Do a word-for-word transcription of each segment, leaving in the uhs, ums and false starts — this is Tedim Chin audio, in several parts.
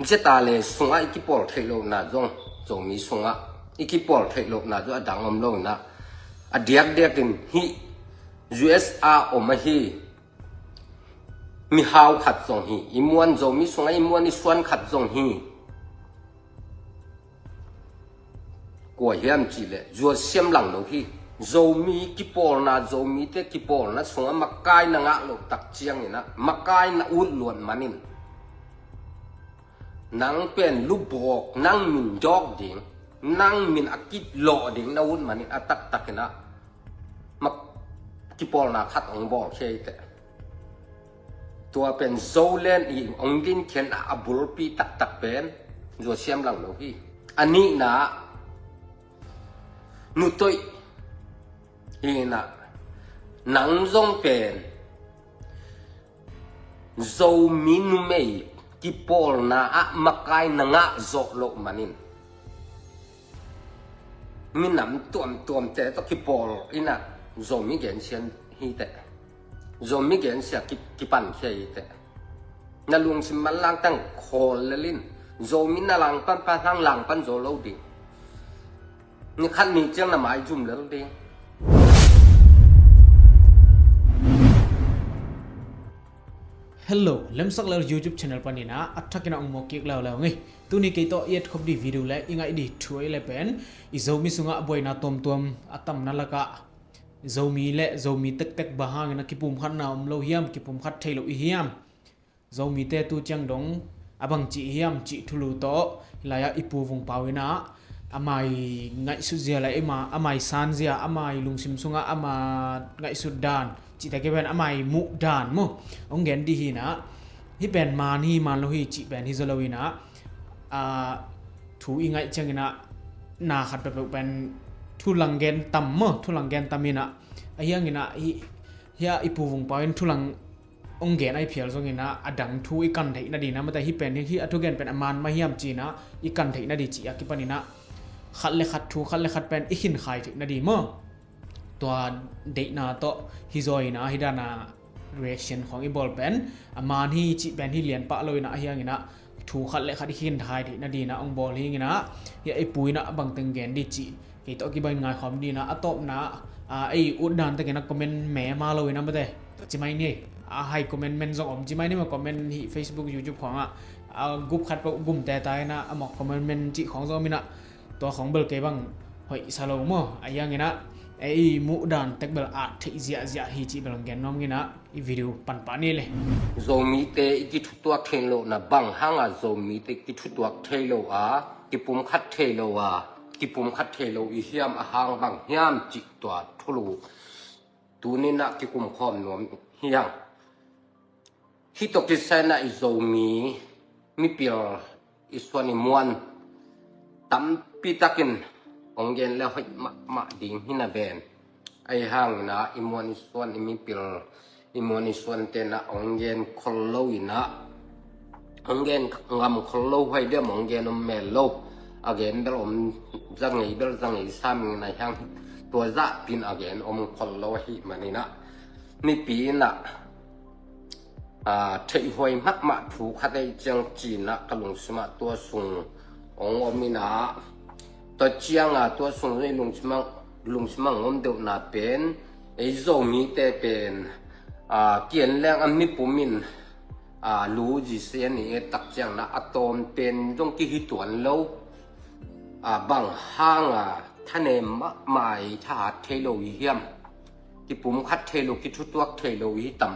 Zeta le sungah i kipawl theih lohna zong, Zomi sungah i kipawl theih lohna zong a dang om lo inah, a diakdiakin hih U S A om ahi mihau khat zong hi, i muan Zomi sungah i muan i suan khat zong hi. Kua hiam cihleh Zuasiam Langno hi. Zomi kipawlna, Zomite kipawlna sungah makai na ngah loh tak cianginah makai na ut luat manin nang pen lubawk, nang min dawk ding, nang min a kilawh ding na ut manin a taktakinah ma kipawlna khat hong bawl khia hi teh. Tua pen Zoland i hong dinkhiatna a bulpi taktak pen Zuasiam Langno hi. A nihna Nu Toih hi inah, nang zong pen Zomi numei kipawlna ah makai na ngah zawh loh manin minam tuamtuamte tawh kipawl inah Zomi gensia hi teh. Zomi gensia ki, kipan khia hi teh. Na lungsim manlang tang khawl lelin Zomi na langpan pan hang langpan zo lo ding. Ni khat ni ciang na maizum lel ding. Hello, Lemsak Lel YouTube channel paninah a thakinah ong mawk kik leuleu ngei. Tuni kei tawh i etkhop dih video le i ngaih dih thu ei le pen i Zomi sungah buaina tuamtuam a tamna lakah Zomi le Zomi tektek bang hangin a kipumkhatna om lo hiam, kipumkhat thei lo i hiam? Zomite tu ciang dong a bang cih hiam cih thulu tawh hilai-ah i pu Vung Pau inah amai ngaihsut zia le ima, amai san zia, amai lungsim sungah ama ngaihsut dan cihte kei pen amai muh dan maw, hong gen dih hi inah. Hih pen man hi man lo hi cih pen hi zaw lo inah, a, thu i ngaih cianginah na khat peuhpeuh pen thulang gen tam maw, thulang gen tam inah, ahi hanginah hih, hih a i pu Vung Pau in thulang hong gen ahi phial zonginah a dang thu i kan theih nadinah mate, hih pen hih a thugen pen a man mah hiam cinah i kan theih nadih cih a kipaninah khat le khat, thu khat le khat pen i khinkhai theih nadih maw. Tua deihna tawh hi zaw inah hih dana reaction khawng i bawl pen a man hi cih pen hi lianpah lo inah ahi hanginah thu khat le khat i khinkhai theih nadinah hong bawl hi inginah hih a i pu inah a bangteng gen dih cih kei tawh kibain ngaikhawm dinah a tawpna, a, ei ut dan tekinah comment me ma lo inah mate. Ci mai ni, a hai comment men zong om ci mai ni maw, comment hih Facebook, YouTube khawngah, a, gup khat peuh gumte ta inah a mawk comment men cih khawng zong om inah tua khawng bel kei bang hoih sa lo maw. Ahi hanginah ei muh dan tek bel a theih ziahziah hi cih bel gen nuam inah i video panpah ni le. Zomite i kithutuak theih lohna bang hanga Zomite kithutuak thei lo a, kipumkhat thei lo a, kipumkhat thei lo i hiam, a hang bang hiam cih tua thulu tuninah kikumkhawm nuam hi hang. Hih tawh kisai inah i Zomi mipil i suan i muan tampi takin hong gen le hoih mahmah ding hi na ven. Ahi hanginah i muan i suan i mipil, i muan i suan tenah hong gen khol lo inah, hong gen ngam khol lo, hoih diam hong gen om mel lo. A gen bel om zangei bel zangei sa mingin ahi hang tua zahpin a gen om khol lo ahih maninah mipi inah a, theihhuai mahmah thu khat ei ciang cinah ka lungsimah tua sung hong om inah, tua cianga tua sung ei lungsimah, lungsimah hong om deuhna pen ei Zomite pen, a, kian leng a mipum in, a, lu zisian i et tak ciangnah a tawm pen zong kihi tuan lo. A, bang hanga thanem mahmah i thahat thei lo i hiam? Kipumkhat thei lo, kithutuak thei lo i tam?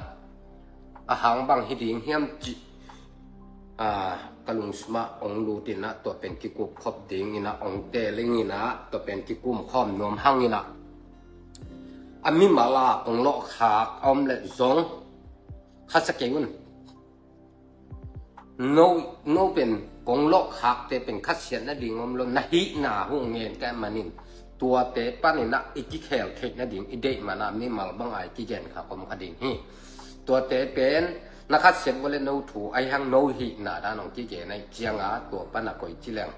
A hang bang hi ding hiam cih, a, ka lungsimah hong lut inah tua pen kikupkhop dinginah hong teling inah tua pen kikumkhawm nuam hanginah a mimal a hong lawhkhak a om leh zong khasia kei un. No, no pen kong lawhkhakte pen khasiat nading om lo, na hihna hong gen kei manin tuate paninah i kikhel theih nading i deih manah mimal banga i kigen kha om kha ding hi. Tuate pen na khasiat vua le no thu ahi hang no hihna dan hong kigen ahi cianga tua pana koi ci leng,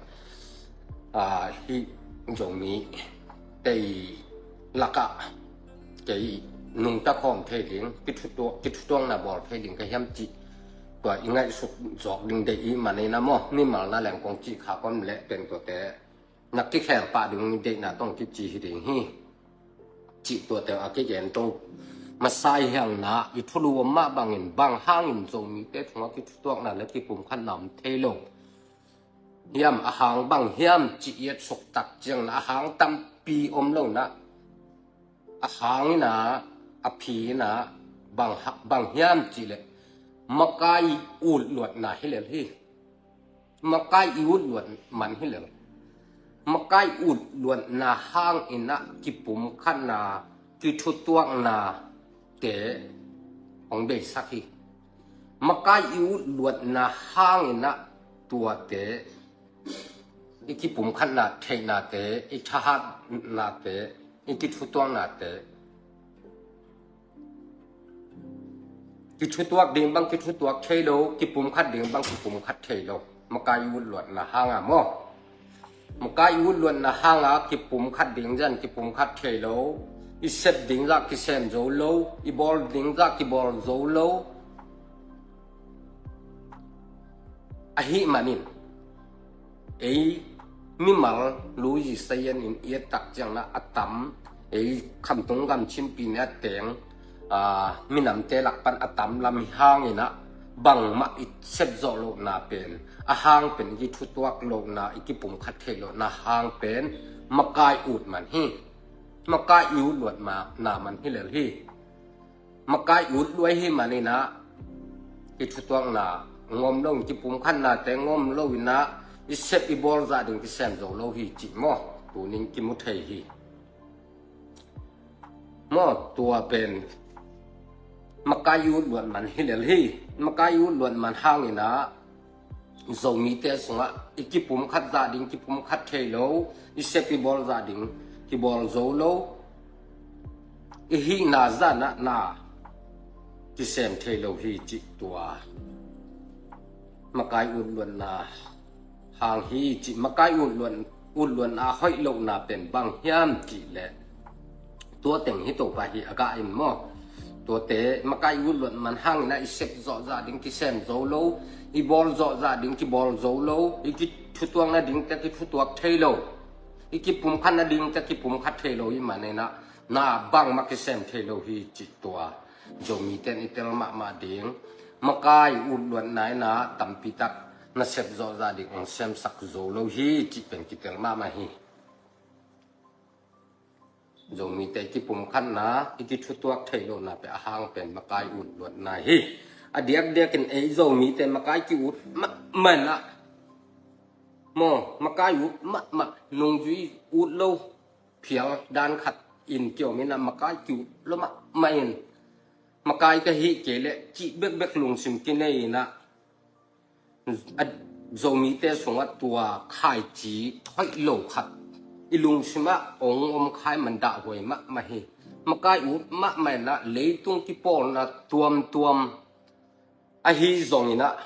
a, hih Zomi tei lakah kei nungta khawm thei ding, kithutuak, kithutuakna bawl thei ding ka hiam cih tua i ngaihsut zawk ding deih i hih manin ah maw, mimal na leng kong cih kha kong leh pen tuate na kikhel pah ding deihna tawh kici hi ding hi. Cih tuate a kigen to masa hi hang na, i thulu om mah bangin bang hangin Zomite tungah kithutuakna le kipumkhatna om thei lo hiam, a hang bang hiam cih i et suk tak ciangin a hang tampi om lo na, a hang in ah, a phi in ah bang, bang hiam cih leh makai ut luatna hi lel hi. Makai i ut luat man hi lel. Makai ut luatna hangin ah kipumkhatna, kithutuaknate hong beisak hi. Makai i ut luatna hangin ah tuate, i kipumkhatna theihnate, i thahatnate, i kithutuaknate, kithutuak ding bang kithutuak thei lo, kipumkhat ding bang kipumkhat thei lo. Makai i ut luatna hang a maw. Makai i ut luatna hang a kipumkhat ding zah in kipumkhat thei lo. I sep ding zah kisem zo lo. I bawl ding zah kibawl zo lo. Ahih manin ei mimal lu zi sayan in i et tak ciangin ah a tam, ei khamtung gam Chin Pyi Ne a teng, aa, minamte lak pan a tam lam hi hangin ah bangmah i sep zawh lohna pen, a hang pen i kithutuak lohna, i kipumkhat theih lohna hang pen makai ut man hi. Makai i ut luatna man hi lel hi. Makai ut lua i hih manin ah kithutuakna ngom lo in, kipumkhatnate ngom lo in ah i sep i bawl zah ding kisem zo lo hi cih maw, tunin kimu thei hi. Maw, tua pen makai i ut luat man hi lel hi. Makai i ut luat man hangin ah Zomite sungah i kipumkhat zah ding kipumkhat thei lo, i sep i bawl zah ding kibawl zo lo, i hihna zah in ah na kisem thei lo hi cih tua makai ut luatna hang hi cih. Makai ut luat, ut luatna hoih lohna pen bang hiam cih leh tua teng hi to pah hi a gah in maw. Tuate makai ut luat man hangin ah i sep zawh zah ding kisem zo lo, i bawl zawh zah ding kibawl zo lo, i kithutuak nadingte kithutuak thei lo, i kipumkhat nadingte kipumkhat thei lo i hih manin ah na bangmah kisem thei lo hi cih tua Zomite in i tel mahmah ding. Makai ut luatna in ah tampi tak na sep zawh zah ding hong semsak zo lo hi cih pen kitel mahmah hi. Zomite i kipumkhatna, i kithutuak theih lohna pen a hang pen makai ut luatna hi. A diakdiakin ei Zomite makai ki-ut mahmah in ah maw, makai ut mahmah, nungzui ut lo, phial dan khat in kiom in ah makai ki-ut lo mahmah in, makai ka hih kei leh cih bekbek lungsim kinei in ah a Zomite sungah tua khaici hoih lo khat i lungsimah hong om kha i hih man dahhuai mahmah hi. Makai ut mahmah in ah leitung kipawlna tuamtuam ahi zongin ah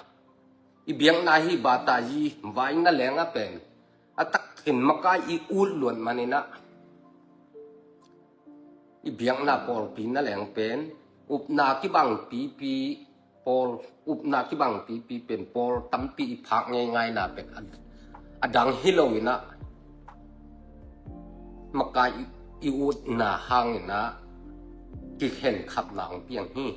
i biakna hi batazi vaina leng ah pen a taktakin makai i ut luat manin ah i biakna pawlpi na leng pen upna kibangpipi pawl, upna kibangpipi pen pawl tampi i phak ngeingaina pen a, a dang hi lo in ah makai i, i utna hangin ah kikhenkhapna hong piang hi.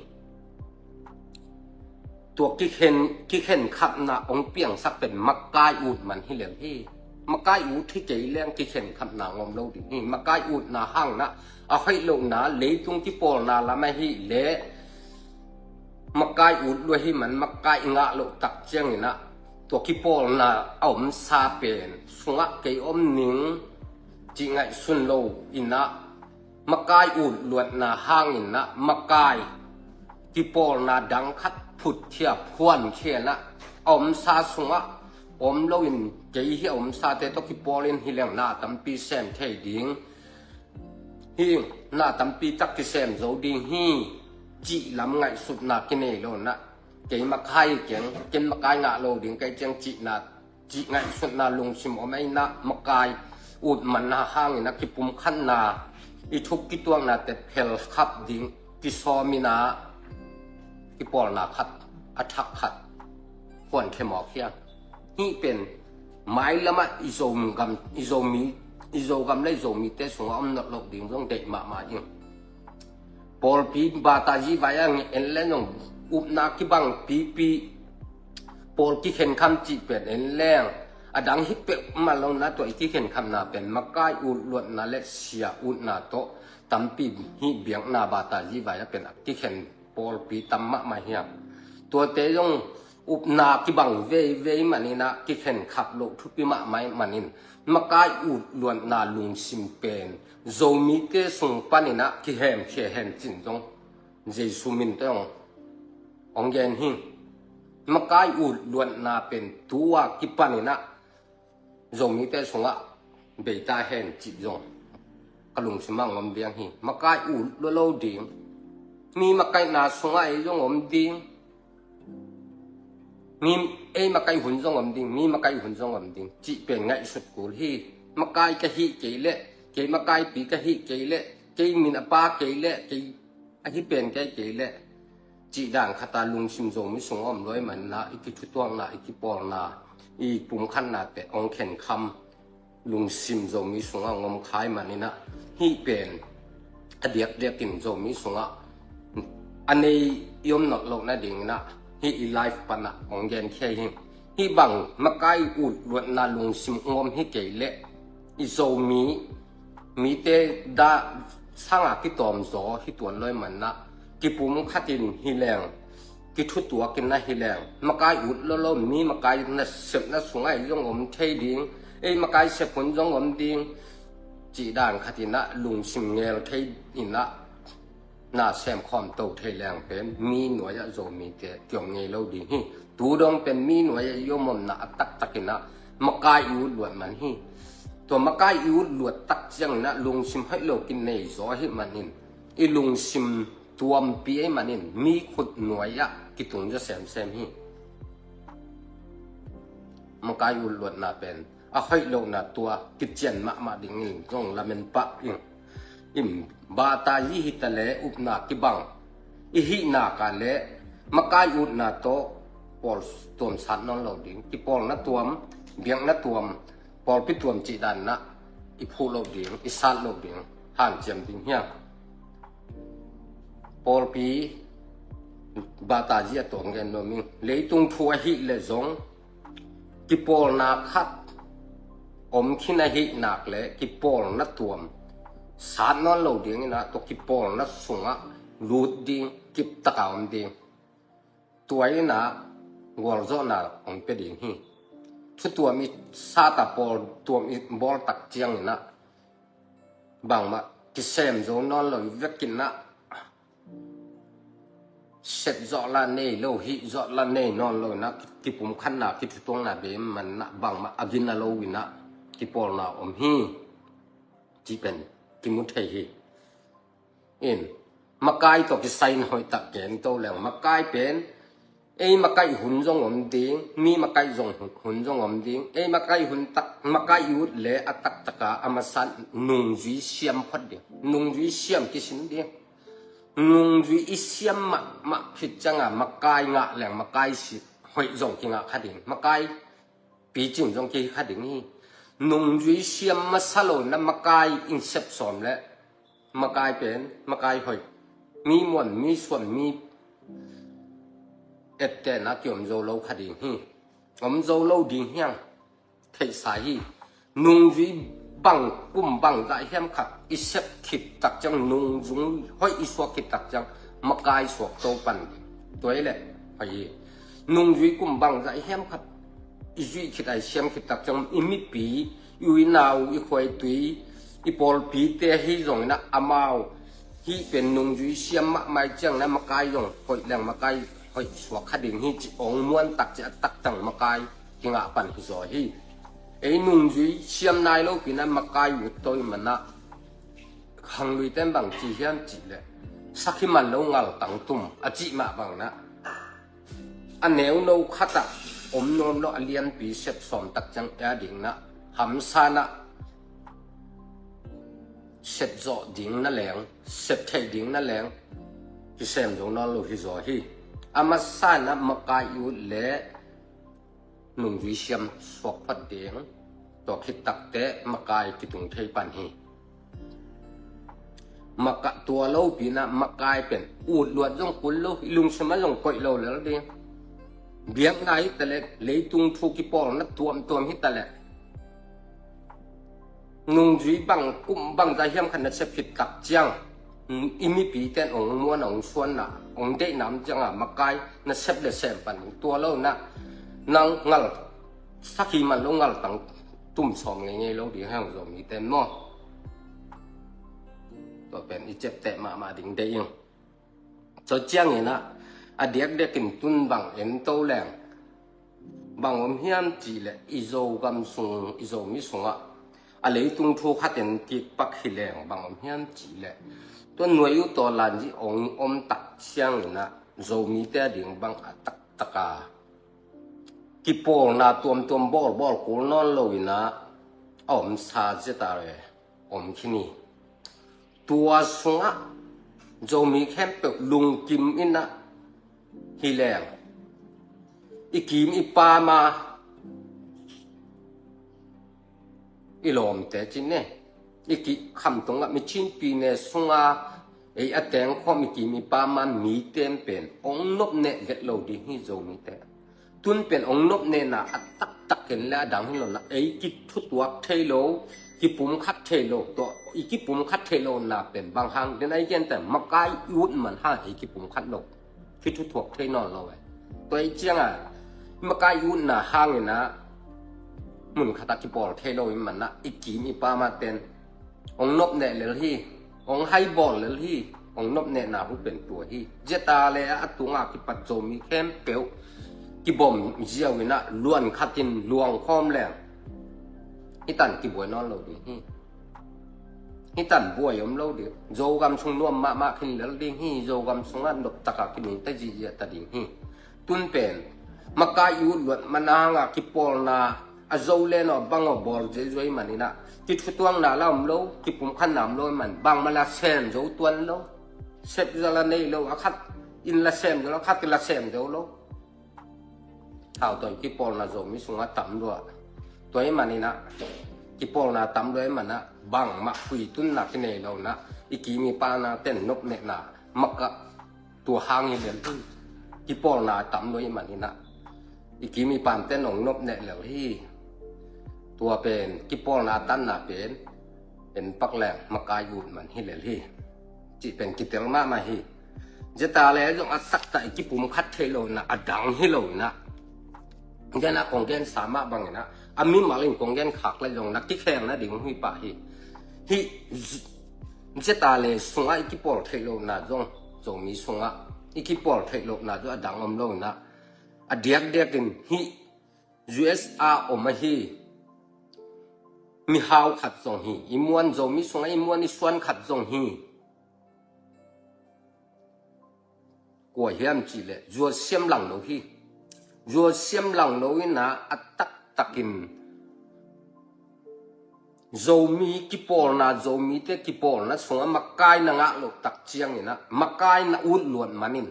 Tua kikhen, kikhenkhapna hong piangsak pen makai ut man hi lel hi. Makai ut hi kei leng kikhenkhapna ngom lo ding hi. Makai utna hangin ah a hoih lohna, leitung kipawlna lam ahih leh makai ut lua hi man makai i ngah loh tak ciangin ah tua kipawlna a omsa pen sungah kei om ning cih ngaihsun lo in ah makai ut luatna hangin ah makai kipawlna dang khat phutkhia, phuankhia in ah a omsa sungah om loin kei hi a omsate tawh kipawl in hi leng na tampi sem thei ding hi, na tampi tak kisem zo ding hi cih lam ngaihsutna kinei lo in ah kei makai keng, ken makai ngah lo ding kei ciang cihna, cih ngaihsutna lungsim om in ah makai ut manna hangin ah kipumkhatna, i thuk kituaknate phelkhap ding kisawm in ah kipawlna khat, a thak khat kuan khe mawk hiam? Hih pen mailamah i Zogam, i Zomi, i Zogam le i Zomite sungah om nolh loh ding zong deih mahmah ing. Pawlpi bata zi vai a ngen leng zong upna kibang pipi, pawl kikhenkham cih pen en leng a dang hi peuhmah lo na, tua i kikhenkhamna pen makai ut luatna le sia utna tawh tampi hih biakna bata zi vai a pen a kikhen pawlpi tam mahmah hiam? Tuate zong upna kibang veivei maninah kikhen khak loh thupi mahmah manin makai ut luatna lungsim pen Zomite sung paninah kihemkhia hen cin zong Jesu min tawh hong gen hi. Makai ut luatna pen tua kipaninah Zomite sungah beita hen cih zong ka lungsimah hong om diang hi. Makai ut lua lo ding, mi makaihna sungah ei zong om ding, mi ei makaih hun zong om ding, mi makaih hun zong om ding cih pen ngaihsut kul hi. Makai ka hih kei leh, kei makaipi ka hih kei leh, kei min a pa kei leh, kei ahi pen kei kei leh cih dan khata lungsim Zomi sungah om luai manna, i kithutuakna, i kipawlna, i pumkhatna teh hong khenkham lungsim Zomi sungah hong om khai maninah hih pen a diakdiakin Zomi sungah a nei i om nolh loh nadinginah hih i life panah hong genkhia hi. Hih bang makai ut luatna lungsim hong om hi kei leh i Zomi mite dah sanga kitawm zaw hi tuan luai manah kipumkhatin hi leng, kithutuakin na hi leng, makai ut lolo mi makai nasepna sungah ei zong om thei ding, ei makai sep hun zong om ding cih dan khatinah lungsim ngel thei inah na semkhawm to thei leng pen mi nuai-ah Zomite kiom ngei lo ding hi. Tu dong pen mi nuai-ah i om omna a taktakinah makai i ut luat man hi. Tua makai i ut luat tak cianginah lungsim hoih lo kinei zaw hi manin i lungsim tuampi ei manin mi khut nuai-ah kitung zaw semsem hi. Makai ut luatna pen a hoih lohna tua kician mahmah dingin zong lamen pah ing. Im bata i hita le upna kibang i hihna ka le makai utna tawh pawl tuam sat nawn lo ding, kipawlna tuam, biakna tuam, pawlpi tuam cih danna i phuh lo ding, i sat lo ding, hanciam ding hiam? Pawlpi bata zi a tuam gen nuam ing. Leitung thu ahih le zong kipawlna khat om khin ahih nak le kipawlna tuam sat nawn lo dingin ah tua kipawlna sungah lut ding, kiptaka om ding. Tua in ah gualzawhna hong pia ding hi. Thutuam i sata pawl tuam i bawl tak ciangin ah bangmah kisem zo nawn lo i vekin ah sep zawh la nei lo, hih zawh la nei nawn lo in ah kipumkhatna, kithutuakna bei man ah bangmah a gina lo in ah kipawlna om hi. Cih pen kimu thei hi. In makai tawh kisai in hoih tak gen to leng, makai pen ei makai hun zong om ding, mi makai zong hun, hun zong om ding. Ei makai hun tak, makai i ut le a taktaka a masa nungzui siam phot ding, nungzui siam kisin ding. Nungzui i siam mahmah khit cianga makai ngah leng makai si hoih zong kingah kha ding, makai picing zong kihi kha ding hi. Nungzui siam masa lo na makai in sep sawm le makai pen makai hoih, mi muan, mi suan, mi ettehna kiom zo lo kha ding hi. Om zo lo ding hiang theihsa hi. Nungzui bang kum bang zah hiam khat i sep khit tak ciang, nungzui hoih i suak khit tak ciang makai suak to pan ding. Tua hi le hoih hi. Nungzui kum bang zah hiam khat i zuih khit a i siam khit tak ciang i mipi, i u i nau, i khua i tui, i pawlpite ahi zongin ah amau hih pen nungzui siam mahmah ciang na makai zong hoih leng makai hoih suak kha ding hi ci ong muan tak ci a taktang makai kingah pan hi zaw hi. Ei nungzui siam nai lopi na makai ut to i man ah khangluite in bang ci hiam cih leh sakhi man lo ngal tang tum a cih mah bang na a neuno khatah om nuam lo a lianpi sep sawm tak ciang e a ding na hamsa na sep zawh ding na leng, sep theih ding na leng kisem zo nawn lo hi zaw hi. A masa na makai i ut le nungzui siam suak phot ding. Tua khit takteh makai kitung thei pan hi. Maka tua lopi-in ah makai pen ut luat zong kul lo, i lungsim ah zong koih lo lel ding. Biakna hi taleh, leitung thu kipawlna tuamtuam hi taleh, nungzui bang kum bangzah hiam khat na sep khit tak ciang, i mipite'n ong muan ong suanna, ong deihna om ciangah makai na sep le sem pan ding. Tua lo-in ah nang ngal sakhi man lo, ngaltang tum sawm ngeingei lo ding hi hang, Zomite'n maw. Tua pen i ciapteh mahmah ding deih ing. Tua ciangin ah a diakdiakin tun bang en to leng bang om hiam cih leh, i Zogam sung, i Zomi sungah a leitung thu khat en kik pak hi leng bang om hiam cih leh, tua nuai uh tawh lanzi ong om tak ciangin ah Zomite ading bang a taktak a kipawlna tuamtuam bawlbawl kul nawn lo-in ah a omsa ZRA om khin hi. Tua sungah Zomi khempeuh lungkim in ah hi leng, i kim i pam a, i lawmte ci-in e, i ki khamtung ah, mi Chin pyine sungah ei a tengkhawm i kim i pam a mite'n pen ong nopneh vet lo ding hi, Zomite. Tun pen ong nopnehna a taktak en le a dang hi lo-in ah, ei kithutuak thei lo, kipumkhat thei lo. Tua i kipumkhat thei lohna pen bang hang, den a i gen ta, makai i ut man hang ei kipumkhat lo, kithutuak thei nawn lo e. Tua i ciangah makai i utna hangin ah mun khat ah kipawl thei lo i hih man ah, i kim i pam a te'n ong nopneh lel hi, ong haibawl lel hi. Ong nopnehna hu pen tua hi. ZRA le a tunga kipat Zomi khempeuh kibom ziau-in ah luan khatin luang khawm leng, hi tan kibuai nawn lo ding hi. Hi tan buai om lo ding. Zogam sung nuam mahmah khin lel ding hi. Zogam sungah noptak a kinungta ziahziah ta ding hi. Tun pen makai i ut luat man hangah kipawlna a zo le naw bang aw bawl ziahziah i hih man in ah, kithutuakna la om lo, kipumkhatna om lo i hih man, bangmah la sem zo tuan lo. Sep za la nei lo, a khat in la sem zo lo, a khat in la sem zo lo. Hau, tua i kipawlna Zomi sungah tam lua. Tua i hih man in ah, kipawlna tam lua i hih man ah, bangmah khuitunna kinei lo-in ah, i kim i pam a te'n nopnehna, makai tua hang hi lel hi. Kipawlna tam lua i hih man in ah, i kim i pam te'n ong nopneh lel hi. Tua pen kipawlna tanna pen en pak leng makai ut man hi lel hi, cih pen kitel mahmah hi. ZRA le zong a taktak i kipumkhat thei lo-in ah, a dang hi lo-in ah, den a kong gensa mah bangin ah, a mimal in kong gen khak le zong na kikhel nading hi pah hi. Hih ZRA le sungah i kipawl theih lohna zong, Zomi sungah i kipawl theih lohna zong a dang om lo-in ah, a diakdiakin hih U S A om ahi mihau khat zong hi. I muan, Zomi sungah i muan i suan khat zong hi. Kua hiam cih leh Zualsiam Langno hi. Zualsiam Langno in ah a taktakin Zomi kipawlna, Zomite kipawlna sungah makai na ngah loh tak ciangin ah, makai na ut luat manin,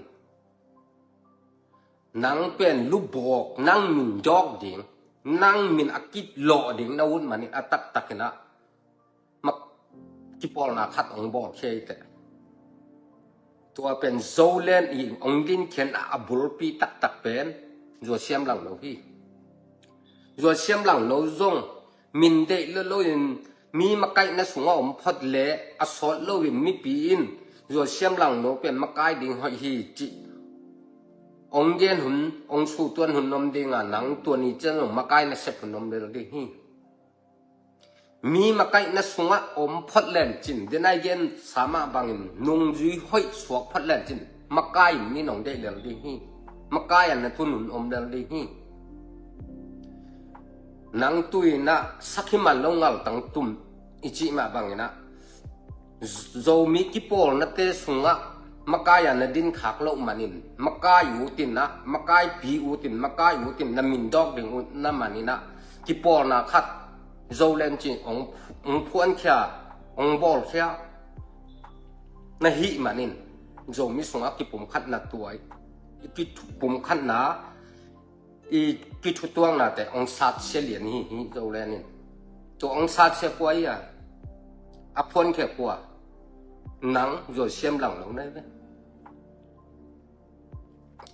nang pen lubawk, nang min dawk ding, nang min a kilawh ding na ut manin a taktakin ah mak kipawlna khat hong bawlkhia i teh. Tua pen Zoland i hong dinkhiatna a bulpi taktak pen Zualsiam Langno hi. Zualsiam Langno zong min deih lo loin mi makaihna sungah om phot leh a sawt loin mipi in Zualsiam Langno pen makai ding hoih hi cih hong gen hun, hong sutuan hun om ding a, nang tua ni ciang zong makai na sep hun om lel ding hi. Mi makaihna sungah om phot lencin, den a i gensa mah bangin nungzui hoih suak phot lencin, makai in mi nong deih lel ding hi. Makai a na tun hun om lel ding hi. Nang tu-in ah sakhi man lo ngaltang tum i cih mah bangin ah, Zomi kipawlnate sungah makai a na din khak loh manin, makai utin ah, makaipi utin, makai utin na min dawk ding uh na manin ah, kipawlna khat Zoland cih hong, hong phuankhia, hong bawlkhia na hih manin, Zomi sungah kipumkhatna tuai, kipumkhatna i kithutuaknate hong satsia lian hi, hi Zoland in. Tua hong satsia kua hi a, a phuankhia kua, nang Zuasiam Langlo na hi ve.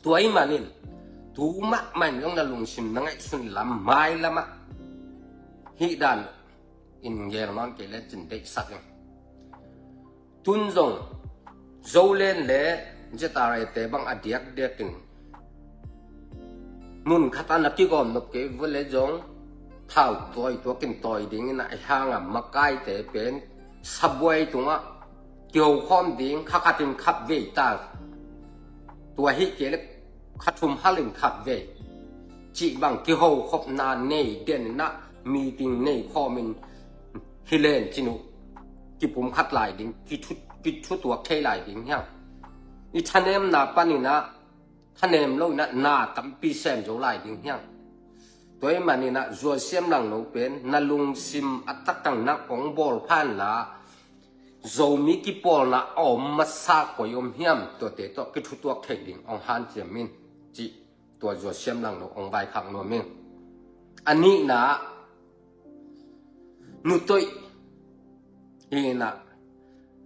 Tua ahih manin tu mahmah in zong na lungsim na ngaihsun lam mailamah hih dan in gel nawn kei le cin deihsak in. Tun zong Zoland le Z R A te bang a diakdiakin mun khat a na kigawm nop kei vua le zong thau tawi tuakin tawi dingin a, i hanga makaite pen sabuai tungah kihokhawm ding, kha khatin khatvei ta, tua hi kei le kha thum halin khatvei cih bang kihokhopna nei deninah meeting nei khawmin hi len cin uh, kipumkhat lai ding, kithu, kithutuak thei lai ding hiang. I thanemna paninah thanem loinah na tampi sem zo lai ding hiang. Tua ahih maninah Zuasiam Langlo pen na lungsim a taktak na hong bawl phan la, Zomi kipawlna a om masa koi om hiam, tuate tawh kithutuak thei ding hong hanciam in, cih tua Zuasiam Langlo hong vaikhak nuam in. A nihna Nu Toih hi inah,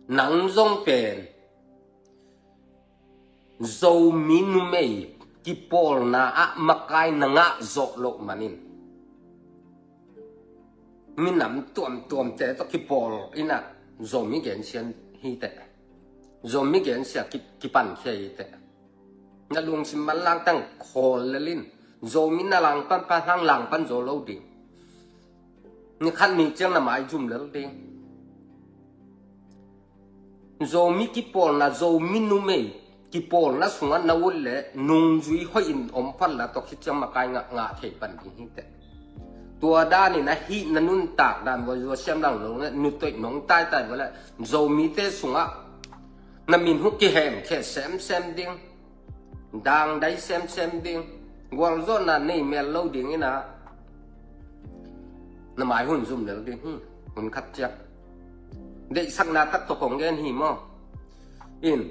nang zong pen Zomi numei kipawlna ah makai na ngah zawh loh manin minam tuamtuamte tawh kipawl inah Zomi gensia hi teh. Zomi gensia ki, kipankhia hi teh. Na lungsim manlang tang khawl lelin Zomi na langpan pan hang langpan zo lo ding. Ni khat ni ciang na maizum lel ding. Zomi kipawlna, Zomi numei kipawlna sungah na ut le nungzui hoihin om phat la tawh khit ciang makai ngah, ngah thei pan ding hi teh. Tua danin a hih na nuntak dan vua Zuasiam Langlo le Nu Toih nong taitai vua le Zomite sungah na minhuk kihemkhia semsem ding, dangdai semsem ding, gualzawhna nei mel lo ding inah na mai hun zum lel ding hi. Hun khat ciang deihsakna tak tawh kong gen hi maw? In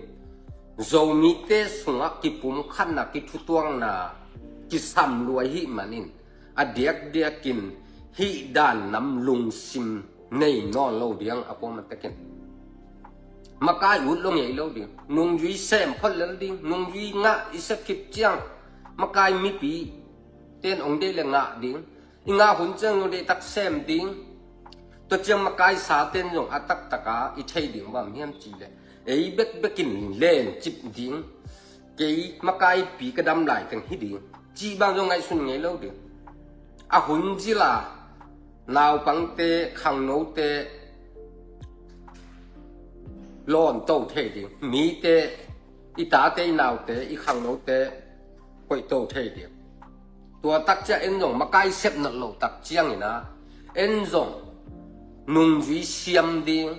Zomite sungah kipumkhatna, kithutuakna, kisam lua ahih manin a diakdiakin hih dan nam lungsim nei nawn lo ding a kuamah tekin. Makai ut lo ngei lo ding. Nungzui sem phot lel ding. Nungzui ngah i sep khit ciang makai mipi ten ong deih le ngah ding. I ngah hun ciang ong deih tak sem ding. Tua ciang makai sa ten zong a taktaka i thei ding bang hiam cih le ei bekbekin lencip ding. Kei makaipi ka dam lai teng hi ding cih bang zong ngaihsun ngei lo ding. A hun zila naupangte, khangnote lawnto thei ding. Mite, i tate, i naute, i khangnote koihto thei ding. Tua tak ciang en zong makai sep nat lo tak ciangin a, en zong nungzui siam ding.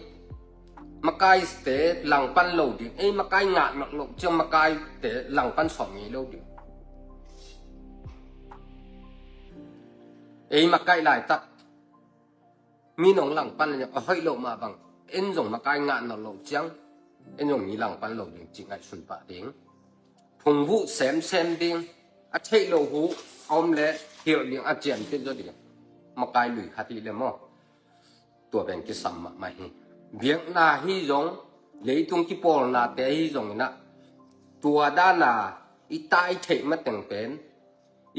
Makaite langpan lo ding. Ei makai ngah nak loh ciang makaite langpan sawm ngei lo ding. Ei makai laitak mi nong langpan le a hoih loh mah bang, en zong makai ngah nak loh ciang en zong mi langpan lo ding cih ngaihsun pah ding. Phungvuh semsem ding. A theih loh hu a om le hilh ding, a ciamteh zaw ding. Makai lui khat hi le maw? Tua pen kisam mahmah hi. Biakna hi zong, leitung kipawlnate hi zong inah, tua dana i tai theih mateng pen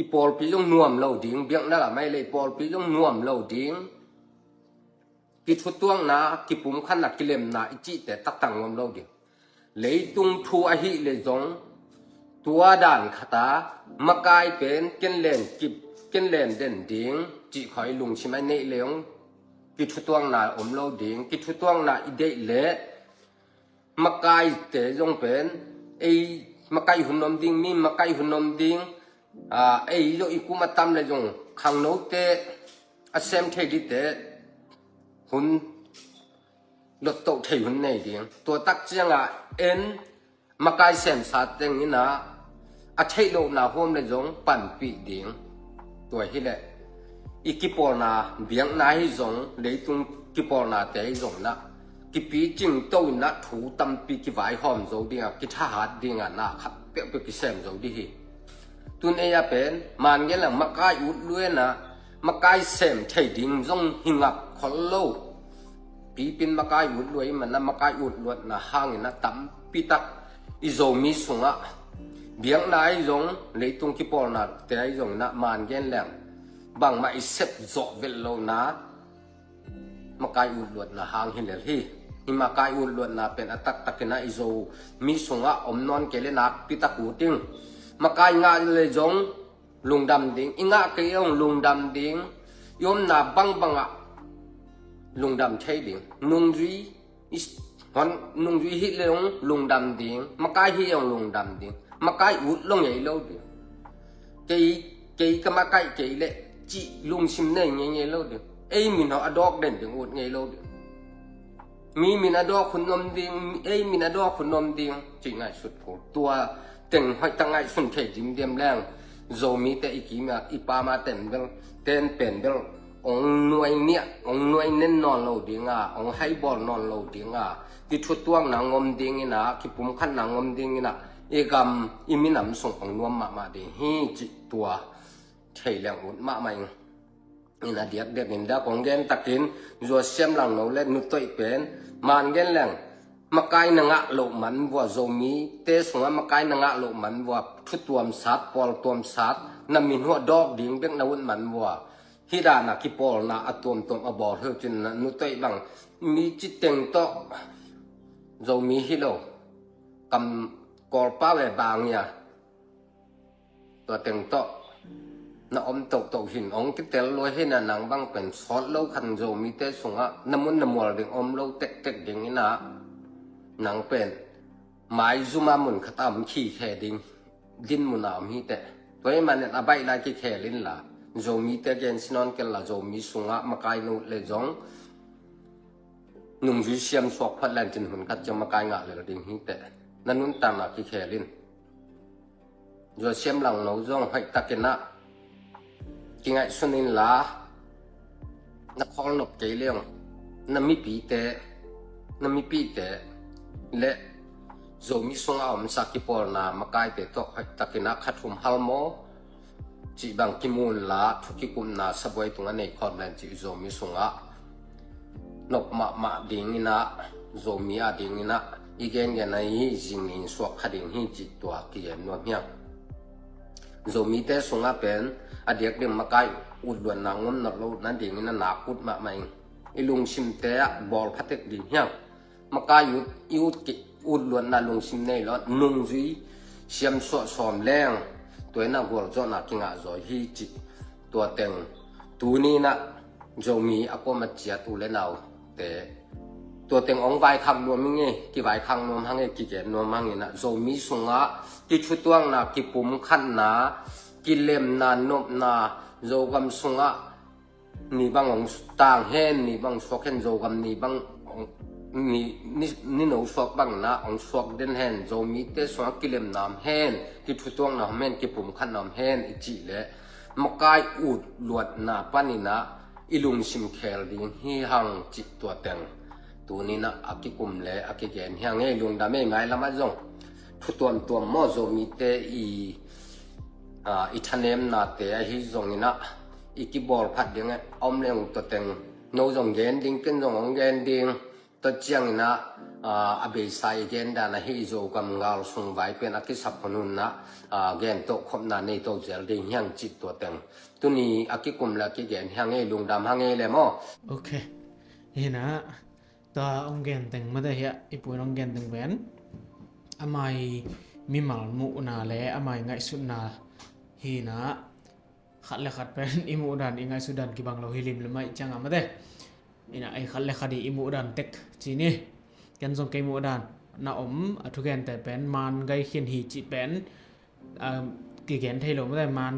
i pawlpi zong nuam lo ding. Biakna lam ahi le i pawlpi zong nuam lo ding. Kithutuakna, kipumkhatna, kilemna i cihte taktak nuam lo ding. Leitung thu ahih le zong tua dan khata makai pen ken len kip, ken len den ding cih khawng i lungsim a i neih le zong kithutuakna om lo ding. Kithutuakna i deih le makaite zong pen ei makai hun om ding, mi makai hun om ding. A, ei zong i kum a tam le zong khangnote a sem thei dite hun lottoh thei hun nei ding. Tua tak cianga en makai semsa teng inah a theih lohna huam le zong panpih ding. Tua hileh i kipawlna, biakna hi zong, leitung kipawlnate hi zong inah kipicing to inah thu tampi kivaihawm zo dingah, kithahat dingah na khat peuhpeuh kisem zo ding hi. Tun ei a pen man gen lang makai ut luatna, makai sem thei ding zong hi ngap khol lo. Pipin makai ut luat i mana makai ut luatna hangin a tampi tak i Zomi sungah biakna ahi zong leitung kipawlna te ahi zong ina man gen lang bangmah i sep zawh velh lohna makai ut luatna hang hi lel hi. Hi makai ut luatna pen a taktak ina i Zomi sungah om nawn kei le nakpi tak ut ing. Makai ngah le zong lungdam ding, i ngah kei zong lungdam ding, i omna bangbangah lungdam thei ding. Nungzui i hon nungzui hi le zong lungdam ding, makai hi zong lungdam ding, makai ut lo ngei lo ding. Kei, kei ka makai kei le cih lungsim nei ngei ngei lo ding. Ei min hawh a dawk den ding ut ngei lo ding. Mi min a dawk hun om ding, ei min a dawk hun om ding cih ngaihsut kul. Tua teng hoih tak ngaihsun thei dimdiam leng Zomite i kimia i pama ten bel, ten pen bel ong nuai niah, ong nuai nen nawn lo dinga, ong haibawl nawn lo dinga, i thutuakna ngom dingina, kipumkhatna ngom dingina, i gam i minam sung ong nuam mahmah ding hi cih tua thei leng ut mahmah ing. Ina diakdiak in dak kong gen takin Zuasiam Langno le Nutoih pen man gen leng makai na ngah loh man vua, Zomite sungah makai na ngah loh man vua, thutuamsat, pawltuamsat, na min huah dawk ding bek na ut man vua. Hi dana kipawlna a tuamtuam a bawl hi cin na Nutoih bang mi citeng tawh Zomi hi lo. Kam Kawlpa ve bang ia tua teng tawh na om tohtoh hin ong kitel lua hi na nang bang pen sawt lo khan Zomite sungah na mun na mual ding om lo tektek ding ina nang pen maizuma mun khat a om khikhe ding din mun a om hi teh. Tua hi manin a baih lai kikhel in la Zomite gen sinawn kel la Zomi sungah makai na ut le zong nungzui siam suak phat len cin hun khat ciang makai ngah lel ding hi teh. Na nuntakna kikhel in. Zuasiam Langno zong hoih takinah kingaihsun inla na khawlnop kei leng na mipite, na mipite le Zomi sungah a omsa kipawlna makaite tawh hoih takinah khat hum hal maw? Cih bang kimun la thu kikupna sabuai tungah nei khawm len cih Zomi sungah nop mahmah dinginah Zomi a dinginah i gengen a hi zingin suak kha ding hi cih tua kigen nuam hiang. Zomite sungah pen a diak ding makai utluatna ngom nop lo na dinginah nak ut mahmah in i lungsimte ah bawl phatek ding hiang. Makai ut i ut ki ut luatna lungsim nei lo nungzui siamsuah sawm leng tuaina gualzawhna kingah zawi hi cih tua teng tuninah Zomi a kuama ciat u le naute tua teng ong vaikhak nuam ing e, kivaikhan nuam hang e, kigen nuam hang inah Zomi sungah kithutuakna, kipumkhatna, kilemna, nopna, Zogam sungah ni bang ong tang hen, ni bang suak hen, Zogam ni bang ong ni, ni, ni no suak bang na ong suak den hen, Zomite sungah kilemna om hen, kithutuakna om hen, kipumkhatna om hen i cih leh makai ut luatna paninah i lungsim khel ding hi hang cih tua teng tuninah a kikum le a kigen hiang e. Lungdam e. Mailamah zong thu tuamtuam maw Zomite i, a, i thanemnate ahi zonginah i kibawl phat ding a om leng tua teng no zong gen ding, ken zong hong gen ding. Tua cianginah, a, a beisa i gen dan ahi i Zogam gal sung vai pen a kisap hun hunah, a, gen toh khopna nei to zel ding hiang cih tua teng tuni a kikum le a kigen hiang e. Lungdam hang e le maw? Ok. Hinah tua hong gen teng mate hiah i puin hong gen teng pen amai mimal muhna le amai ngaihsutna hinah khat le khat pen i muhdan i ngaihsutdan kibang lo hi limlim aih cianga mate. Inah ei khat le khat i i muhdan tek ci ni. Ken zong kei muhdan na om a thugente pen man gai khin hi cih pen, a, kigen thei lo mate. Man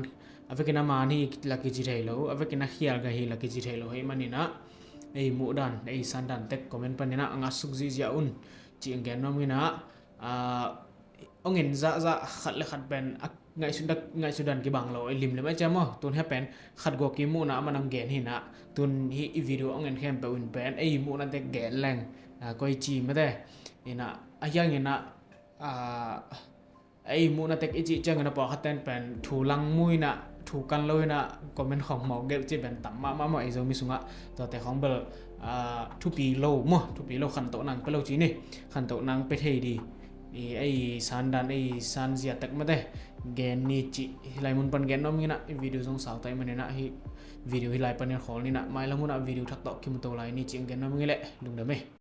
a vekin a man hi la kici thei lo, a vekin a khial gai hi la kici thei lo hi maninah ei muhdan ei sandan tek comment paninah a ngatsuk zihziah un cih ang gen nuam inah, a, ong en zahzah khat le khat pen a ngaihsut dak ngaihsutdan kibang lo i limlim aih ciang maw? Tun hia pen khat gua kimuhna a man ang gen hinah tun hi i video ong en khempeuh in pen ei muhna tek gen leng, a, koi ci mate. Inah a hianginah, a, Ei muhna tek i cih ciangin a pawlkhat ten pen thu lang mu inah, thu kan lo inah, comment khawng mawk gelh cih pen tam mahmah maw ei Zomi sungah. Tuate khawng bel, ah, thupi lo maw, thupi lo, khantoh nang pe lo ci ni, khantoh nang pe thei di. I ei sandan, ei sanzia tek mate gen ni cih hih lai mun pan gen nuam inah, i video zong sau ta i maninah, hih video hih lai panin khawl ninah, mailam munah video thak tawh kimu to lai ni cih gen nuam ing leh, lungdam ei.